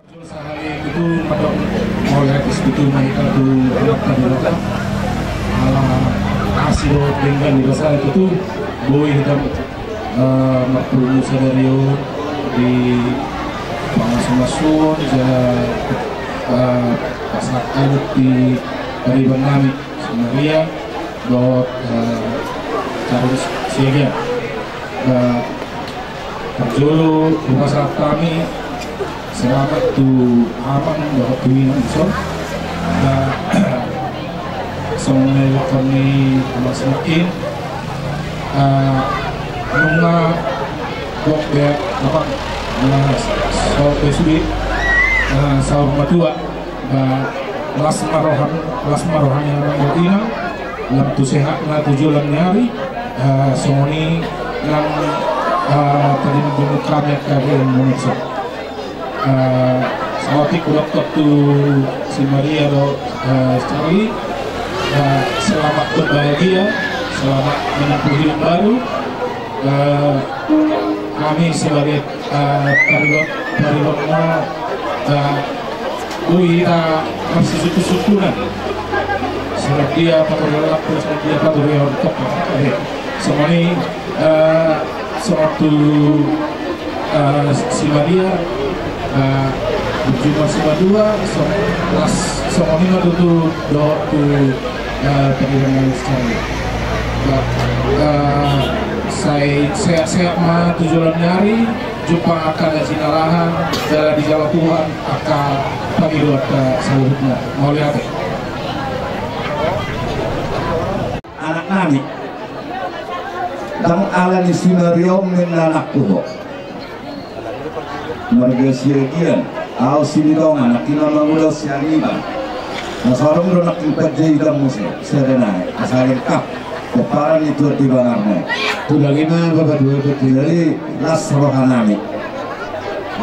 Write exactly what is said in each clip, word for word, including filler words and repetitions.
Sahali tutu mandok mauliate ma tutu ma hita tu Amanta Debata. Ala asi dohot denggan ni basana tutu boi hita, eh, marpungu sadari on di pamasumasuon jala, eh, pasahat adat di pariban nami si Maria dohot, eh, Charles Siagian. Eh, parjolo hupasahat hami selamat tu amang dohot tu inang dison. Eh, songon na nidok ni amang si Makin, eh, nunga gok be amang, eh, so be sude, eh, saur matua. Ba, las ma roham, las ma roham inang dohot inang, lam tu sehatna tu joloan ni ari. Eh, songon i nang, eh, tadi mendengok kami angka di Indonesia. Eh, saotik hudok tu si Maria dohot, eh, Charlie. Eh, selamat berbahagia, selamat menempuh hidup baru. Eh, kami sebagai, eh, pariban, pariban ma, eh, boi hita marsisungkunsungkunan. Songon dia paturion lampir, songon dia paturion toktok. Oke. Songon i, eh, songon tu, eh, si Maria, eh, jumpa si Madua, songon, las, songon i ma tutu dohot tu, eh, pariban nami sekalian. Ba, eh, sai sehat-sehat ma tu joloan ni ari, jumpang angka na jinalahan, jala dijalo Tuhan angka pangidoanta saluhutna. Mauliate. Anak nami, ndang ala ni si Maria on ninna anakku ho. Marga Siagian, au Silitonga, nangkin na mangula Sianiban. Na so adong do nangkin panjaitan muse, sada nai, asa lengkap pomparan ni tuan di bangarna i. Tulang i ma bapak dua betul. Jadi las roha nami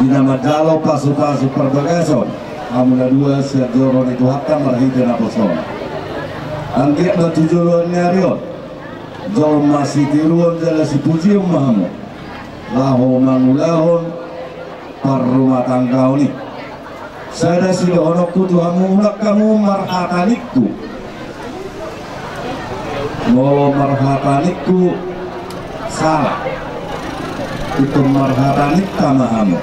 di na manjalo pasupasu parbagason hamu na dua sian joro ni Tuhanta marhite naposona. Anggiat ma tu joloan ni ari on jolma sitiruon jala sipujion ma hamu laho mangulahon parrumatanggaon i. Sada sidohononku tu hamu, unang hamu marhata ningku. Molo marhata ningku sala, ingkon marhata ninta ma hamu.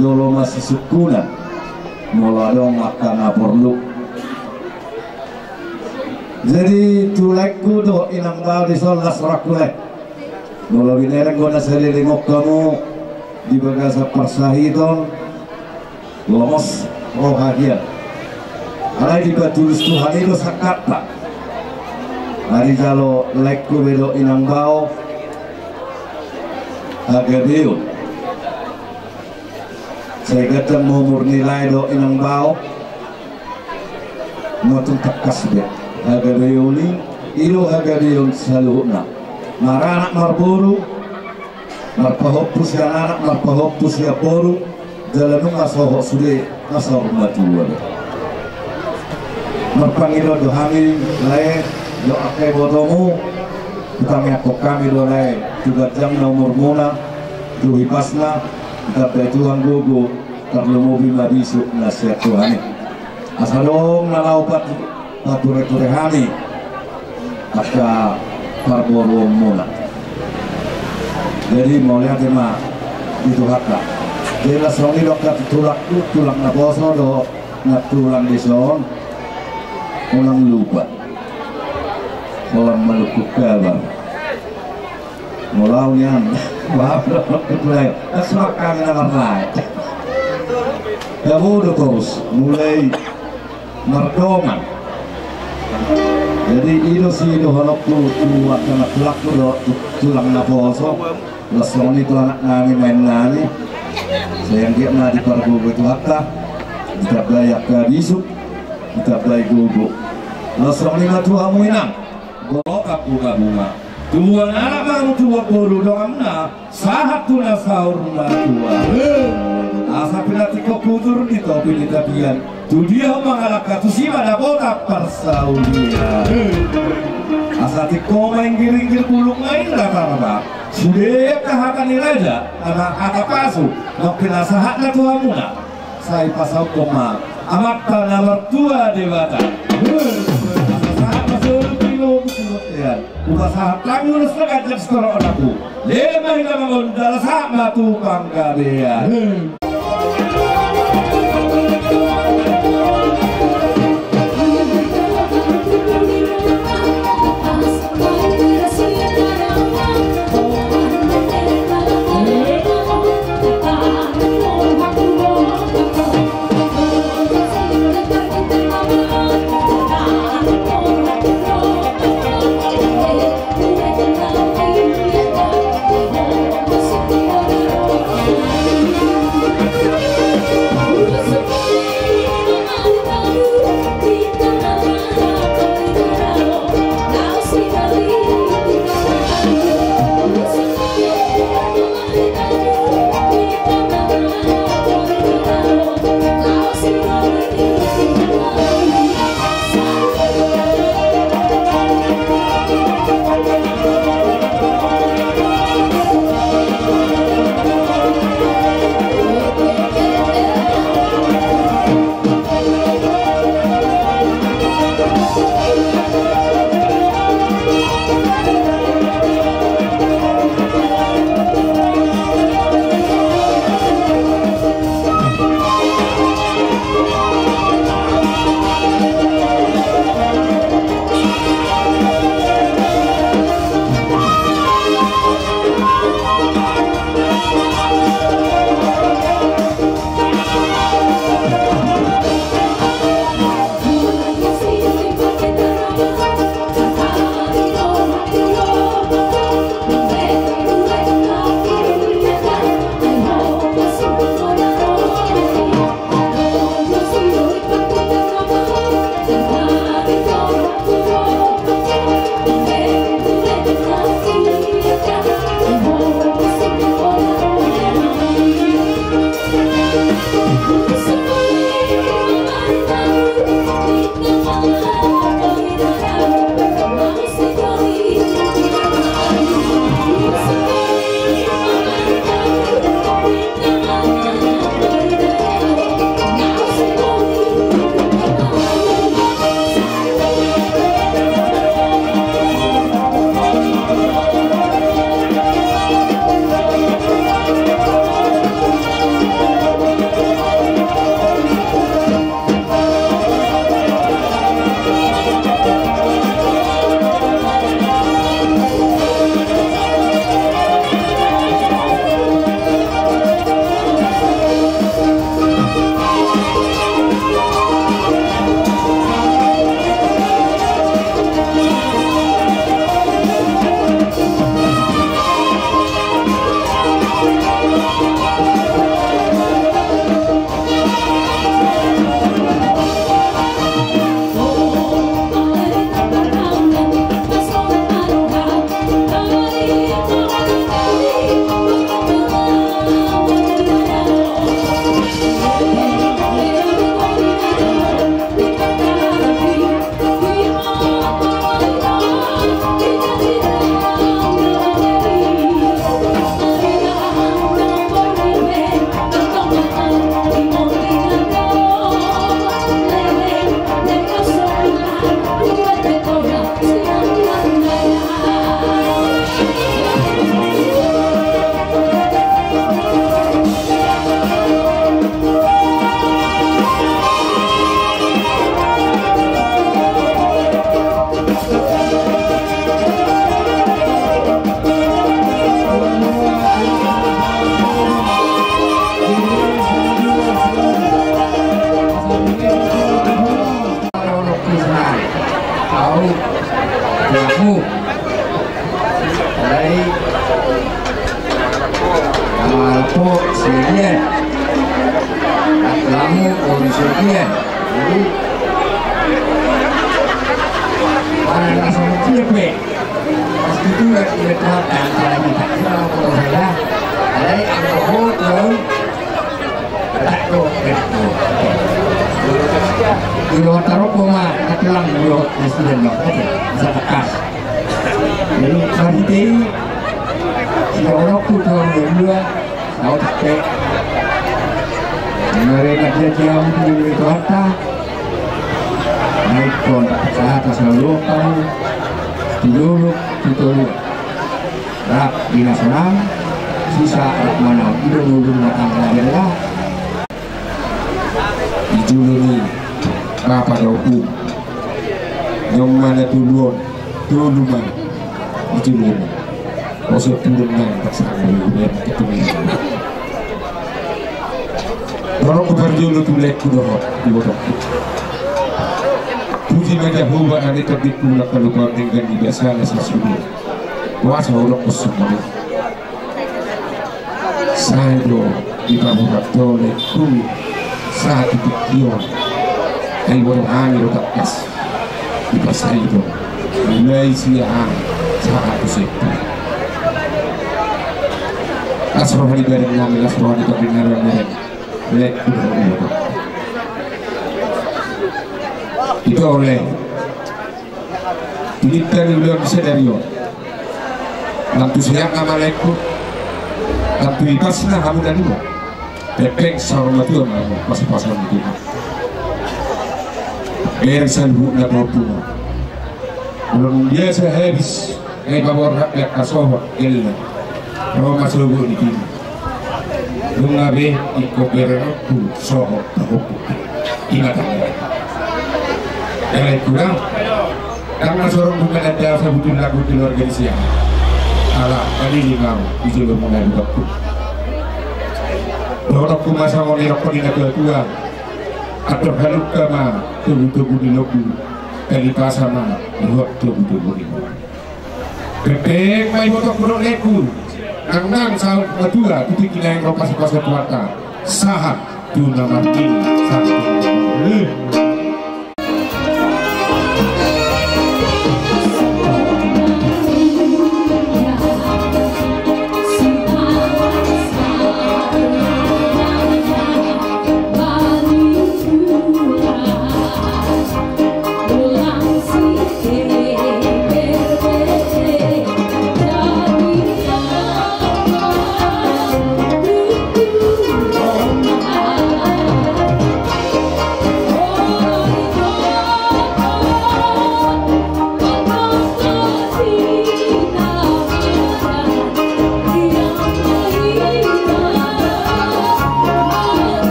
Jolo masisungkunan molo adong angka na porlu. Jadi tu laengku dohot inang bao dison, las rohangku lae. Molo binereng do na saleleng on hamu di bagasan parsahiton, lomo roha hian. Alai dipatulus Tuhan i do sangkapta. Ari jalo laengku be dohot inang bao hagabeon. Sai ganjang ma umur ni lae dohot inang bao. Nga tung tangkas be hagabeon i, i do hagabeon saluhutna. Maranak marboru, marpahompu sian anak, marpahompu sian boru, jala nunga sohot sude na saur matua be. Marpangidoan do hami lae, dohot angka ibotomu, hutangiangkon hami do lae tu ganjangna umurmuna, tu hipasna, ditambai Tuhan gogo, tarlumobi ma bisuk na sian Tuhan i. Asa adong na laho pat-, patureture hami angka parboruonmuna. Jadi mauliate ma di Tuhanta. Jadi las songon i do angka tulangku, tulang naposo dohot nantulang dison, unang lupa. Unang malungkun kabar. Molo au nian, maaf do, mulai. Semak hami na marlae. Tabo do torus, mulai mardongan. Jadi i do sidohononku tu angka nantulangku dohot tu tulang naposo. Las songon i tu anak nami, maen nami. Sai anggiat ma dipargogo Tuhanta, ditambai angka bisuk, ditambai gogo. Las songon i ma tu hamu inang. Boru, bunga-bunga. Tubuan anak ma hamu, tubuan boru donganmuna, sahat tu na saur matua. Asa pinantikhon hujur ni topi ni tapian, tu dia ho mangalangka tusi ma dapotan parsaulian. Asa tingko ma inggir-inggir, bulung ma inna tarba. Sude angka hata ni raja, angka hata pasu, naung pinasahatna tu hamuna. Sai pasahathon ma Amanta na martua Debata. Sahat ma solu di lomo sibontean. Hupasahat tangan na saganjang sitorop anakku. Leleng ma hita mangondal, sahat ma tu panggabean. Au, tuamu. Alai, ama alpo, sian dia. Tuamu, ori sian dia. Jadi, mana langsung dia pe. Pas itu lagi dia tuat, dan cara kita kira, kalau saya, alai, alpo, tuamu. Di luar taruh koma, katelang dulu, presiden lo, oke, bisa tekas. Jadi, seperti ini, si orang tuh kalau dua, tahu tak, Mari kita jauh dulu itu harta. Naik pon, sahat asal lupa. Dulu, itu lupa. Rap di nasional, sisa rap mana? Itu dulu matang lagi lah. Di julu ni rapa doku. Nyong mana tuluon, tulu mana? Di julu ni. Oso turun mana? Pasangan dulu, biar ketemu. Dorong ku parjolo tu laengku dohot, di bodongku. Puji ma Jahowa na nitondingku, nunga lupa denggan di biasana sasude. Kuasa holong kusumuni. Sai do dipaborhat ho laengku sahat tu tingki on. Ai boru hami do tangkas. Dipasahat do. Mulai sian hami sahat tu sempu. Las roha ni badan nami, las roha ni badan nami. Laengku do. Ito lae. Tinitani ulang sadari on. Nang tu siang na ma laengku. Nang tu ipasna hamu na dua. Pepeng saur matua ma hamu, pasupasu ni Tuhan. Bere saluhutna boru. Ulang biasa habis. Nunga paborhat be angka sohot, gelleng. Ro ma sogot ni Tuhan. Nunga be ingkon berengku sohot, sohot. Ima tangga. Gelleng kurang. Ndang na sorong bukan ada sabutul lagu keluarga di siang. Ala, tadi ni mau, di jolo muna di waktu. Dohononku ma songon nidok ni na tua-tua. Atur haluka ma, togu-togu ni logu. Kali pasa ma, dohot togu-togu ni logu. Pepeng ma ibotongku dohot laengku. Nang nang sahat matua, tu tingki na naeng ro pasupasu Tuhanta. Sahat tu na marnini, sahat tu na marnini.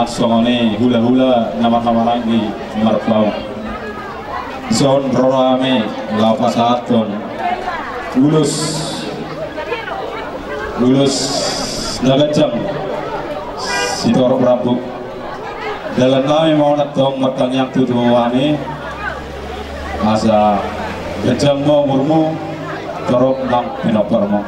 Songon i hulahula na marhahamaranggi marpaung. Songon i ro hami laho pasahathon ulos, ulos na ganjang sitorop rambu. Dalan nami ma on antong martangiang tu Tuhan i, asa ganjang ma umurmu, torop nang pinomparmu.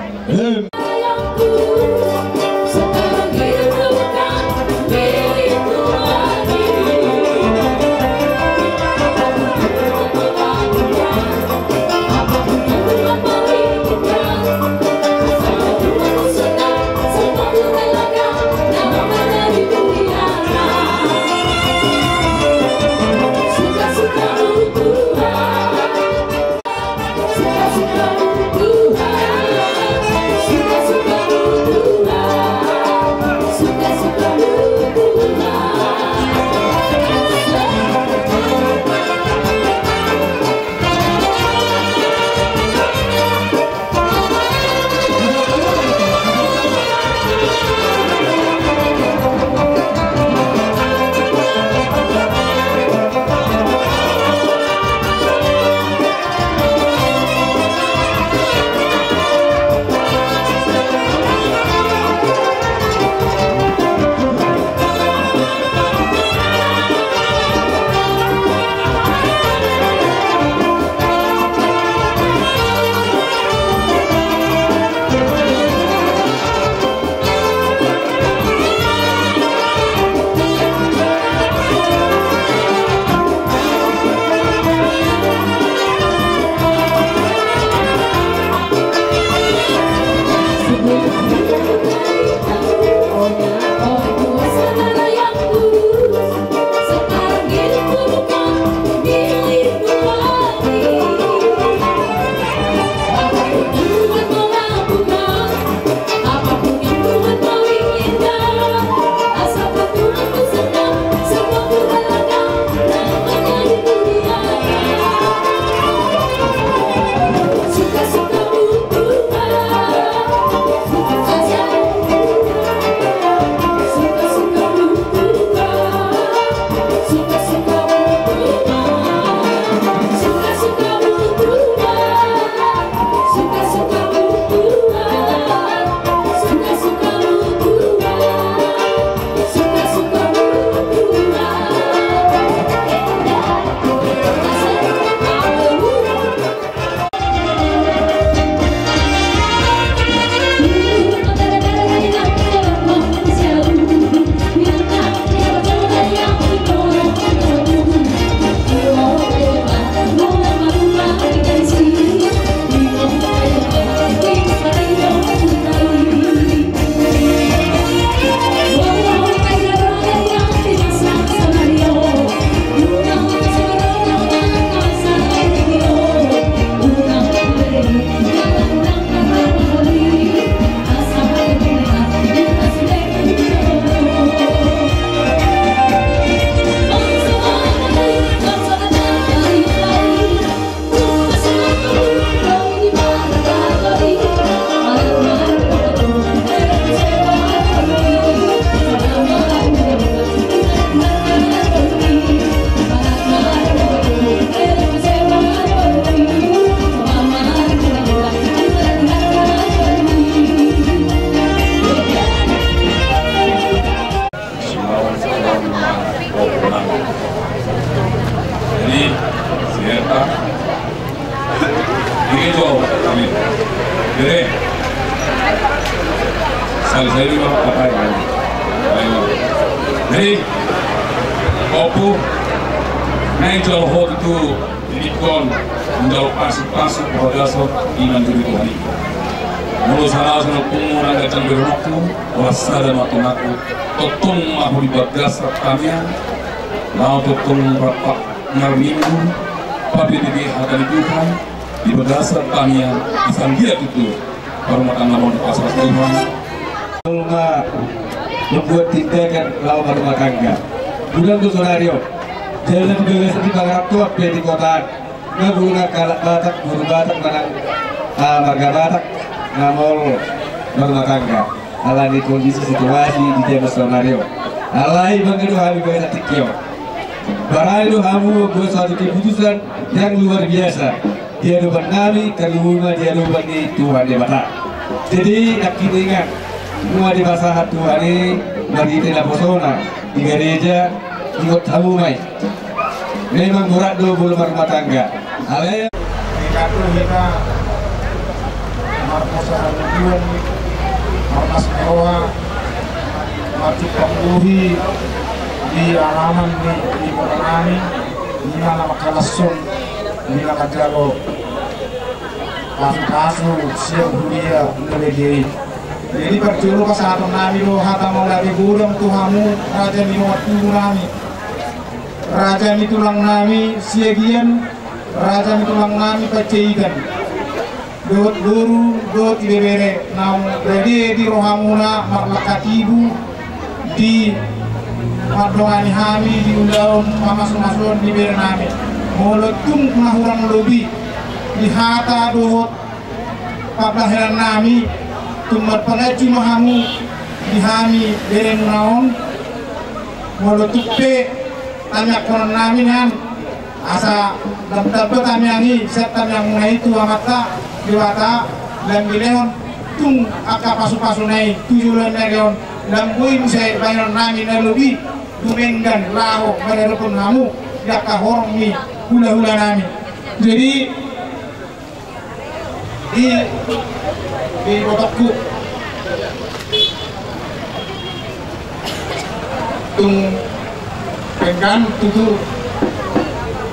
Jadi, siapa? Ini tuh, ini. Jadi, sali-sali ma pakai, kan? Ayo. Jadi, Ompu, naeng jolo ho tutu didok, manjalo pasu-pasu di bagasan i, manjalo Tuhan i. Molo sala-sala punggu nang gajang berokku, holan sada ma tongaku, tongtong ma ho di bagasan tangiang, laho tongtong rap marminggu, papeopeo hata ni Tuhan, di bagasan tangiang, asa anggiat tutu parrumatanggamon dipasu-pasu Tuhan. Molo ma membuat tindakan laho marrumah tangga. Godang do saonari on. Jala di bagasan di pangarantoan pe, di kota, na godang halak Batak, boru Batak manang, ah, marga Batak na maol marrumah tangga. Alani kondisi situasi di jaman saonari on. Alai bangga do hami bagasan tingki on. Barani do hamu mambuat satu keputusan yang luar biasa di adopan nami, tarlumobi ma di adopan ni Tuhan Debata. Jadi, nangkin ingat, nunga dipasahat Tuhan i marhite naposona di gareja, ingot hamu ma i. Memang borat do molo marrumah tangga. Alai. Di katu hita marposa haluduan, marlas ni roha, marjumpang bohi di alaman ni, di ibana nami, di na mangkalashon, di na manjalo pasupasu sian huria Nabebere i. Jadi parjolo pasahaton nami do hata mauliate godang tu hamu, raja ni dongan tubu nami, raja ni tulang nami Siagian, raja ni tulang nami Panjaitan, dohot boru dohot ibebere naung rade di rohamuna marlangka tibu di mandongani hami di ulaon pamasumasuon ni bere nami. Molo tung na hurang lobi di hata dohot pambahenan nami, tung marpanganju ma hamu di hami beremuna on. Molo tung pe tamiangkonon nami nian, asa lam tamba tamiang i sian tamiangmuna i tu Amanta Debata, lam dilehon tung angka pasupasuna i tu joloan ni ari on, lam boi muse bahenon nami na lobi dumenggan laho maradophon hamu di angka horong ni hulahula nami. Jadi, di, di ibotongku, tung denggan tutu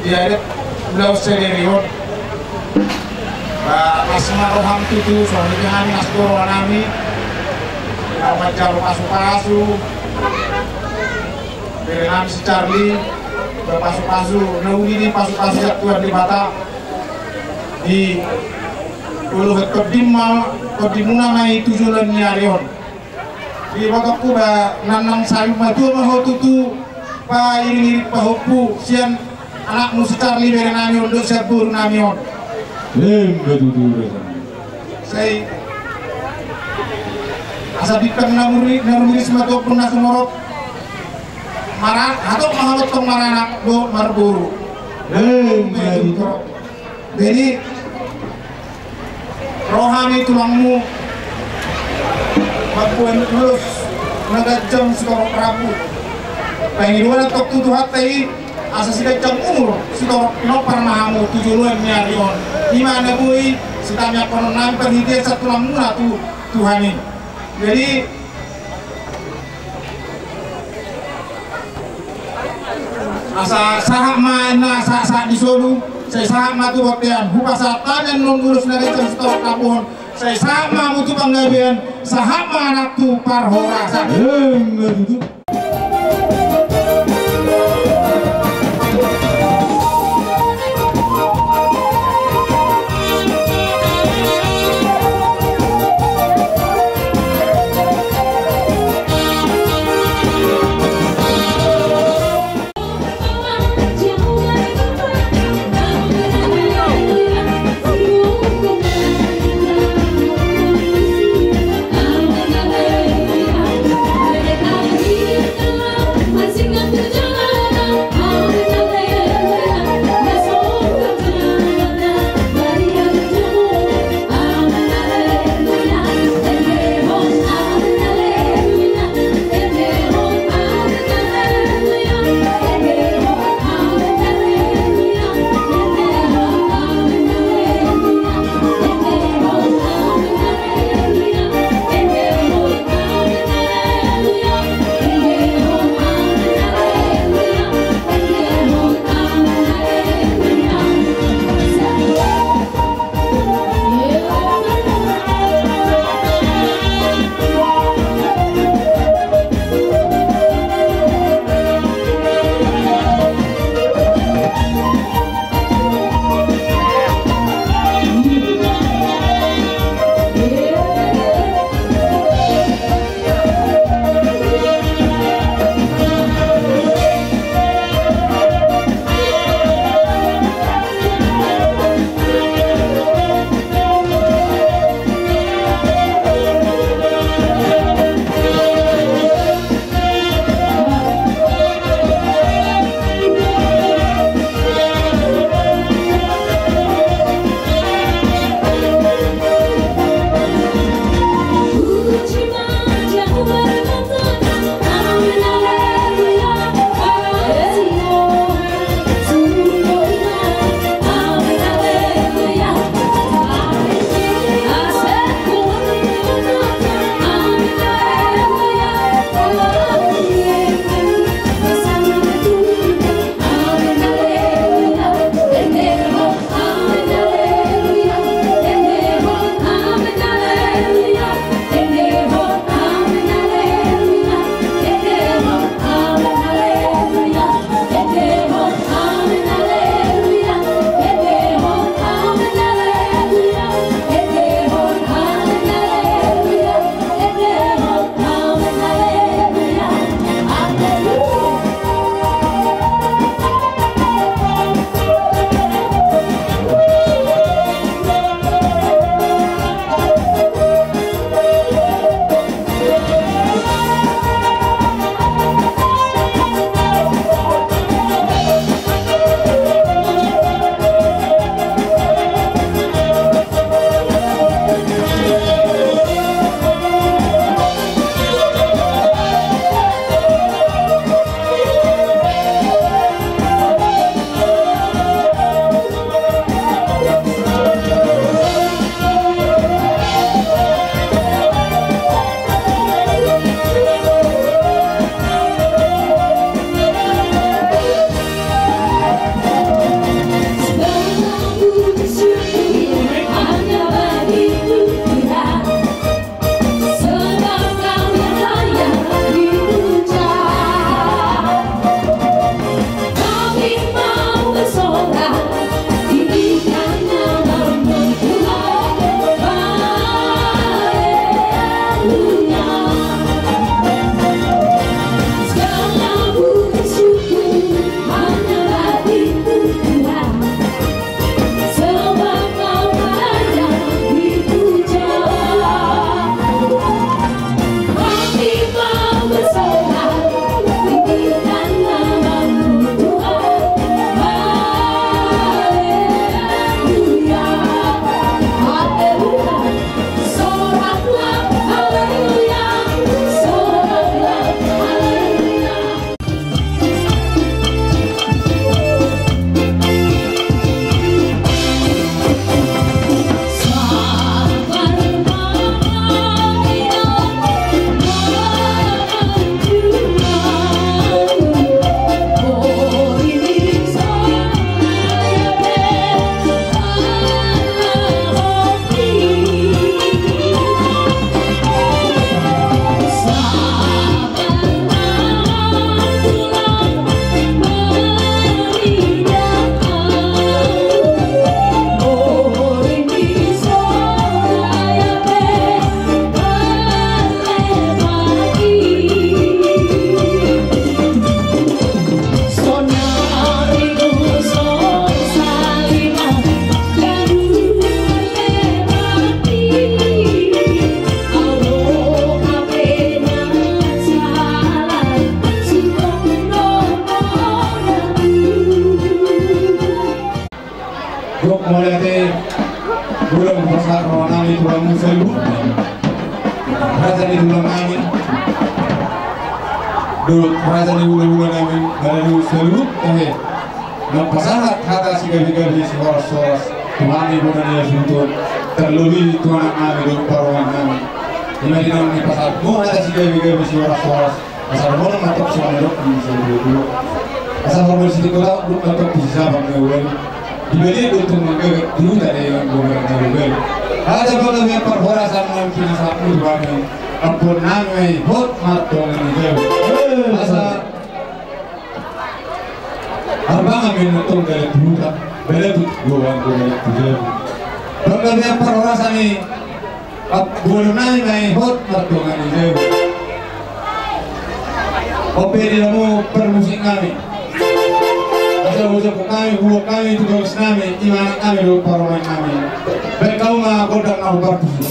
di adat ulaon sadari on. Ba, las ma roham tutu, songon i pe hami las do roha nami, na manjalo pasupasu bere nami si Charlie, ba pasupasu na uli ni pasupasu sian Tuhan Debata. Di uluhon tondim ma, tondimuna ma i tu joloan ni ari on. Di ibotongku ba, nang, nang sai matua ma ho tutu, pairingiring pahompu sian anakmu si Charlie bere nami on dohot sian boru nami on. Emma tutu, raja. Sai asa bintang na muri-, na rumiris ma tu ombun na sumorop. Mara-, hatop ma hamu tong maranak dohot marboru. Emma tutu. Jadi, ro hami tulangmu mamboan ulos na ganjang sitorop rambu. Pangidoan antong tu Tuhanta i, asa siganjang umur sitorop pinompar ma hamu tu joloan ni ari on. I ma na boi sitamiangkonon nami parhitean sian tulangmuna tu Tuhan i. Jadi, asa sahat ma na sahat-sahat di solu, sai sahat ma tu bontean. Hupasahat hami annon ulos na ganjang sitorop rambu on, sai sahat ma hamu tu panggabean, sahat ma anak tu parhorasan. Emma tutu. Nami tulang saluhut, raja ni tulang nami, dohot raja ni hulahula nami, raja ni saluhut, oke. Naung pasahat hata sigabe-gabe sihorashoras tu hami bona ni hasuhuton, tarlobi tu anak nami dohot parumaen nami. Ima di naung dipasahat muna hata sigabe-gabe sihorashoras. Asa horong ma tong songon na didok ni saluhut. Asa horong sititi kota duk ma tong tu sisabang na ualu. Dibali do tong manggagat di huta, dai ma goar na ualu. Asa panggabean parhorasan nami pinasahat muna tu hami, ampuon nami ma i hot martonga ni jabu. Asa arbangan ma i na tong dalan tu huta, balatuk goar, goar dalan tu jabu. Panggabean parhorasan i, ampuon nami ma i hot martonga ni jabu. On pe di hamu parmusik nami. Asa hujabu hami, huboan hami tu bagas nami, ima anak nami dohot parumaen nami. Baen hamu ma gondang na hombar tusi.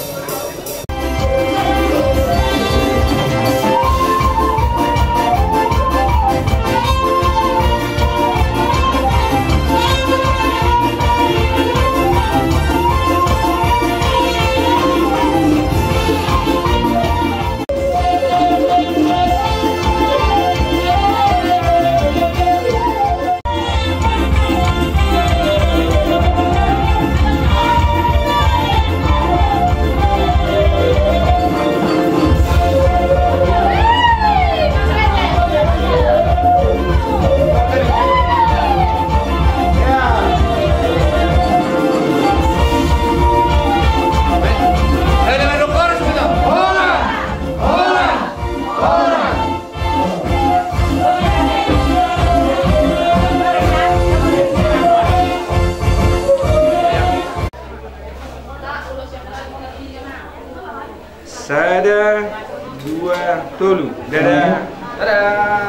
Sada, dua, tolu. Dadah. Dadah.